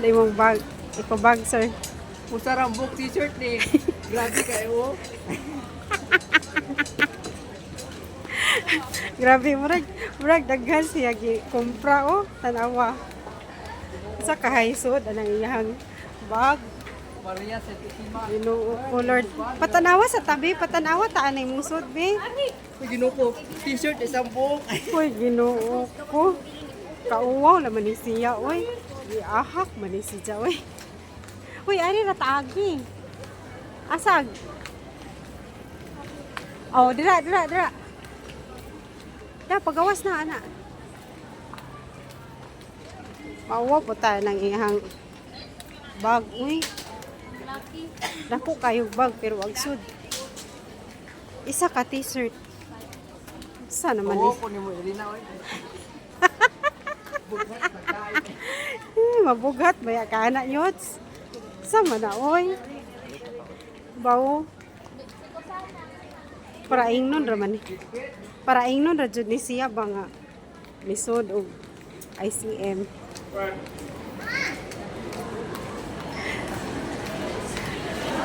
Imong bag, iko bag, sir. Usa ra book t-shirt ni. Grabe kayo. Grabe, murag murag daghan siya gi kumpra oh, tanawa. Sa kahaysod anang iyang bag. Maria Santisima. Ginoo ko, Lord. Patanawa sa tabi, patanawa ta anay musod be. Uy, Ginoo ko. T-shirt isang buok. Uy, Ginoo ko. Kauwaw naman ni siya, uy. Giahak man ni siya, uy. Uy, ari ra taagi. Asag. Oh, dira, dira, dira. Da, pagawas na, ana. Mauwaw po tayo ng iyang bag, uy. Dako kayo bag, pero agsud. Isa ka t-shirt. Sa naman Oo ni ko nimo Irina oy. Bugat pagkain. Eh, mabugat baya ka na yots. Sama na oy. Bawo. Para ingnon ra man ni. Para ingnon ra jud ni siya ba nga lisod og ICM.